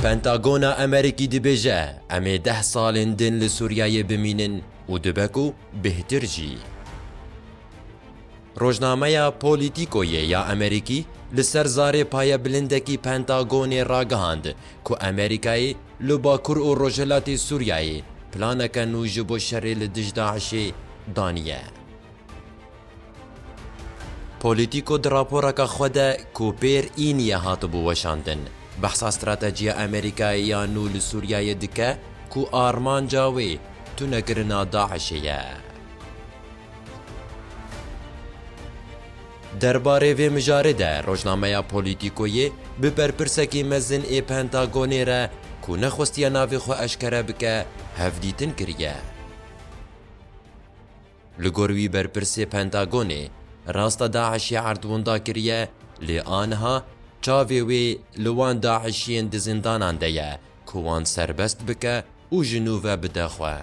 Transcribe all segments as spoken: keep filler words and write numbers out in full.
Pentagona Amerîkî dibêje, em ê deh salên din li Sûriyeyê bimînin û dibe ku bêhtir jî. Rojnameya Politicoyê ya Amerîkî li ser zarê payebilindekî Pentagonê ragihand ku Amerîkayê li Bakur û Rojhilatê Sûriyeyê planeke nû ji bo şerê li dij DAIŞê daniye. Politico di raporeke xwe de ku pêr îniye hatibû weşandin, behsa stratejiya Amerîkayê ya nû li Sûriyeyê dike ku armanca wê tunekirina DAIŞê ye. Derbarê vê mijarê de rojnameya Politicoyê bi berpirsekî mezin ê Pentagonê re ku nexwestiye navê xwe eşkere bike, hevdîtin kiriye. Li gor wî berpirsê Pentagonê, rasta DAIŞê erdwenda kiriye, lê aniha çavê wê li wan DAIŞiyên di zindanan de ye ku wan serbest bike û ji nû ve bide xwe.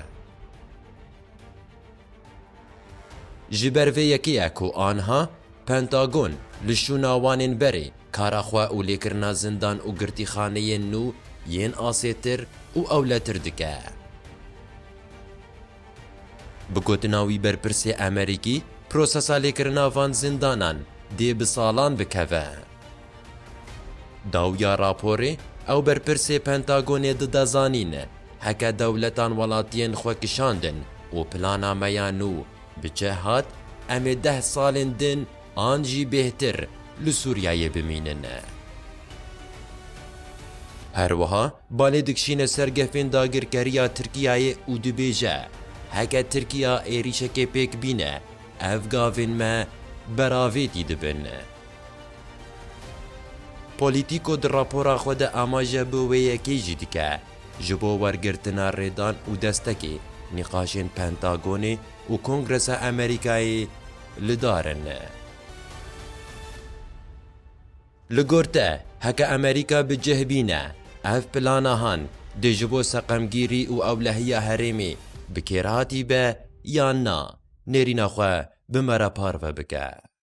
Ji ber vê yekê ye ku aniha Pentagon li şûna wan ên berê kara xwe û lêkirina zindan û girtîxaneyên nû yên asêtir û ewletir dike. Bi gotina wî berpirsê Amerîkî, prosesa lêkirina van zindanan dê bi salan bikeve. Dawiya raporê, ew berpirsê Pentagonê dide zanîn, heke dewletan welatiyên xwe kişandin û plana me ya nû bi cih hat, em ê deh salên din an jî bêhtir li Sûriyeyê bimînin. Her wiha balê dikişîne ser gefên dagirkeriya Tirkiyeyê û dibêje, heke Tirkiya êrîşekê pêk bîne, ev gavên me beravêtî dibin. Politico di rapora xwe de amaje bi wê yekê jî dike, ji bo wergirtina rêdan û destekê nîqaşên Pentagonê û Kongresa Amerîkayê li dar in. Li gor te, heke Amerîka bi cih bîne, ev plana han dê ji bo seqemgîrî û ewlehiya herêmê bi kêrhatî be yan na, nêrîna xwe bi me re parve bike.